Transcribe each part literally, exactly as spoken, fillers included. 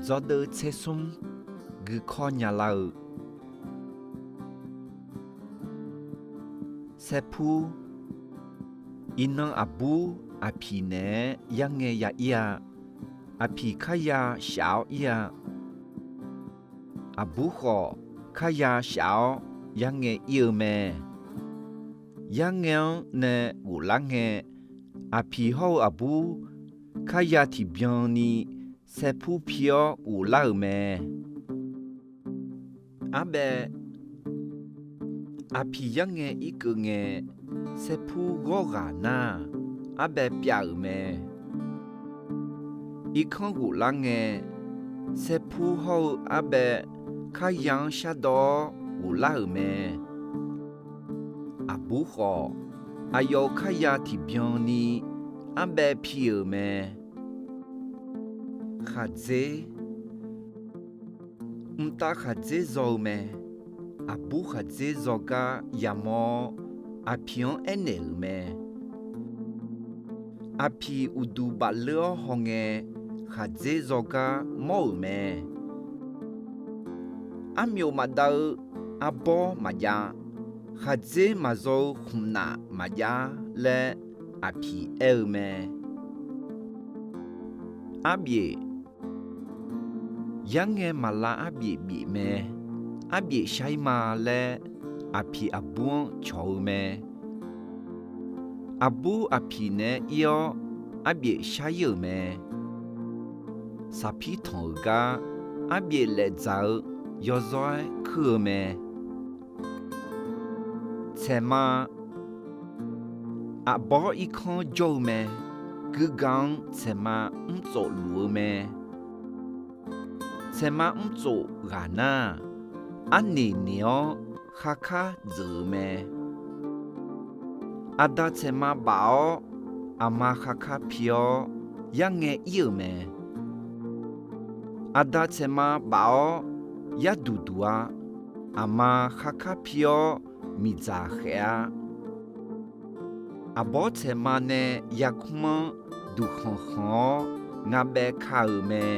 Dzawdeuv tser smr, guikawv nya lar-eu. Saerpur. Iqnan aqbur aqpiq naeq-aer yarngae ya ir-a. Aqpiq karya shaf-awr ir-a. Aqbur khawf karya shaf-awr yarngae ir-eu mae. Yarngae-anr nae ghoflar ngae, aqpiq hawr-eu aqbur karya tiqbyan ni saerpur pi-awr ghoflar-euq mae. Arbae, aqpiq yarngae irkeuv ngae, saerpur ghawr ghaq nar, arbae pyav-euq mae. Irkanr ghoflar ngae, saerpur hawr-eu arbae karya-anr shardawv-awr ghoflar-euq mae. Aqbur khawf, aqyawf-euq karya tiqbyan ni arbae pi-euq mae. Khaqdzer. Mqtav khaqdzer zaw-eu mae. Aqbur khaqdzer zaw gar yamawr-awr, aqpiq-anr aernaeq-euq mae. Aqpiq uqduq bafleur-awr hawngae, khaqdzer zaw gar mawr-euq mae. Armyof maqdav-eu arbawr maqjav, khaqdzer maqzaw-eu khmqnaf maqjav laer aqpiq aer-eu mae. Arbyaef. Yarngae maqlav arbyaef byaef mae. Arbyaef shar-ir ma laer aqpiq aqbur-anr cawq-eu mae. Aqbur aqpiq naeq-aer ir-awr, arbyaef shar-ir-euq mae. Saqpir tanq-euq gar, arbyaef laefdzaq-eu yawzawr-aer kuir-eu mae. Tsaeqma. Aqbawr irkanr jawr-eu mae. Guiga-anr tsaeqma mrtsof luf-eu mae. Tsaeqma mrtsof ghaq nar, arnaeq naeq-awr kharkar dzeuq-euq mae. Aqda tsaeqma baf-awr, aqma kharkar pi-awr yarngae ir-euq mae. Aqda tsaeqma baf-awr yarduq duq-a. Aqma kharkar pi-awr miqdzaq khaef-a. Aqbawr tsaeqma nae yarkmr-anr duqkhanq khanq-awr ngabaev ka-euq mae.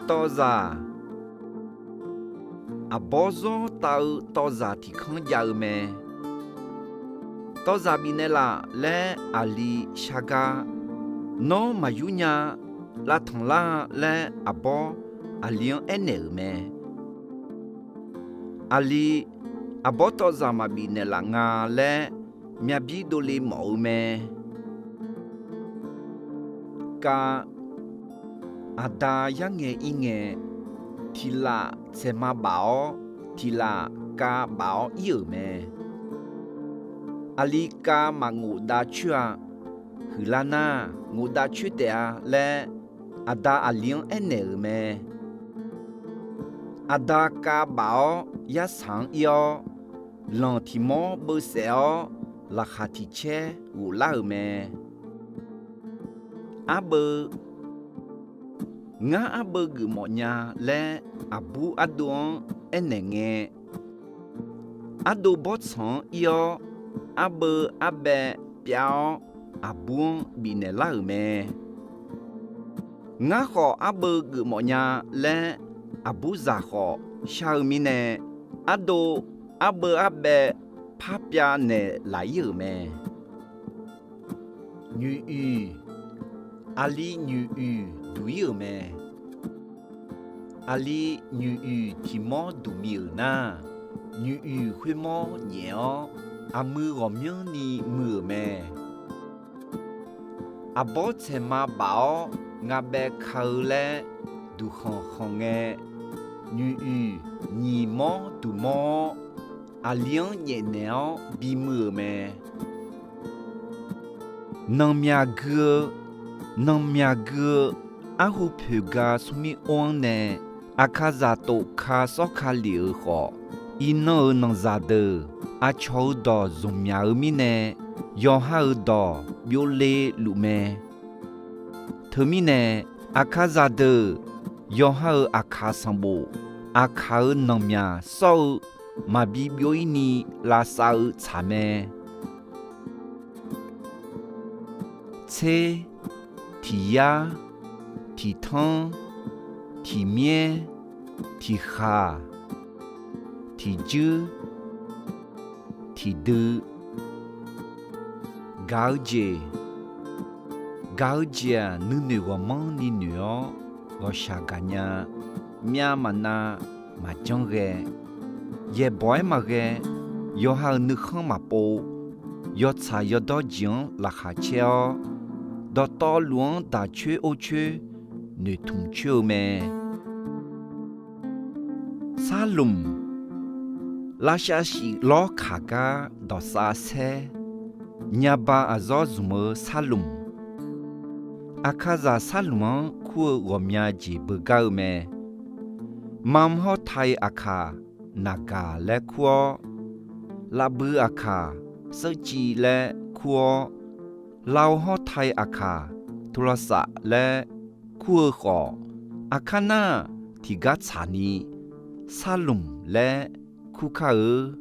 Tawvzaq. Aqbawr zawr tav-eu tawvzaq tiq kanr jav-eu mae. Tawvzaq bifnaeq laf laer aqli shar gar, nawr maqyur nya, lavtanq lar-a laer aqbawr aqli-anr aernaeq-euq mae. Aqli, aqbawr tawvzaq maqbif naeqlaf nga laer myav bir dovle mawf-eu mae. Kav, aqda yarngae ir ngae, tiq laf tsaeqma baf-awr, tiq laf kav baf-awr ir-euq mae. Aqli kav maqngof dav coer-a. Huiqlar nar, ngof dav coer taef-a laer, aqda aqli-anr aernaeq-euq mae. Aqda kav baf-awr yarsaq-anr ir-awr, lanq tiq mawr beuv saef-awr, laqkhaq tiq caer ghoflar-euq mae. Arbeuv, ngar arbeuv geufmawf nya laer aqbur ardov-anr aernaeq ngae, ardov bawrtsanq-anr ir-awr, arbeuv arbaev pyav-awr aqbur-anr bifnaeq lar-euq mae. Ngar khawf arbeuv geufmawf nya laer aqbur zaq khawf shar-eu mirnae, ardov arbeuv arbaev par pyav naeq laf ir-euq mae. Nyoeq uiq, aqli nyoeq uiq duq ir-euq mae. Aqli nyoeq uiq tiq mawr duq mi-euq nar, nyoeq uiq khoermawr nyaef-awr, aqmui ghawqmyanrni muiq-euq mae. Aqbawr tsaeqma baf-awr ngabaev ka-eu laer duqkhanq khanq ngae, nyoeq uiq nyiq mawr duq mawr-awr, aqli-anr nyaefnaeq-awr bimuiq-euq mae. Nanqmyaq gui-eu, nanqmyaq gui-eu arhu poeqga smrmir or-anr nae, aqkaqzaq tofka sawrka lef-euq khawf, iqnan-euq nanqzaq deuq aqcawq-eu dawq zmqmyaq-eu mirnae, yawqha-euq dawq byovle luf mae. Teumirnae, aqkaqzaq deuq yawqha-euq aqkaq sanqbof, aqkaq-euq nanqmyaq sawr-eu maqbi byov-ir ni lavsav-eu tsaq mae. Tser, tiq yar, tiqtanr, tiqmyaer, tiqkhaq, tiqjuir, tiqdui, gaq-eu jeq. Gaq-eu jeq-aq, nuinoeq ghawqmanrni noeq-awr ghawqshaq gaqnya. Myav maqnav, maqjanr ghae, yaeqbawq-aer maqghae, yawqha-euq nuikhanr maqpov, yawtsaq yawdawr jeq-anr laqkhaq caer-awr, dawqtawvluf-anr daq coer or coer, noeqtmq coer-eu mae. Sarlmq, lavshav shif lawrkaq gar dawqsav saer, nyaba aqzawr zmq-eu sarlmq. Aqkaqzaq sarlmq-anr kur-eu ghawqmya jeq beugar-eu mae. Mam hawrta-iq aqkaq, naqgaq laer kur-awr, lafbui aqkaq, seuvciv laer kur-awr, lao hawrta-iq aqkaq, tolavsaf laer kur-eu khawf, aqkar nar-aq tiqgar tsaqni sarlmq laer kur kar-eu.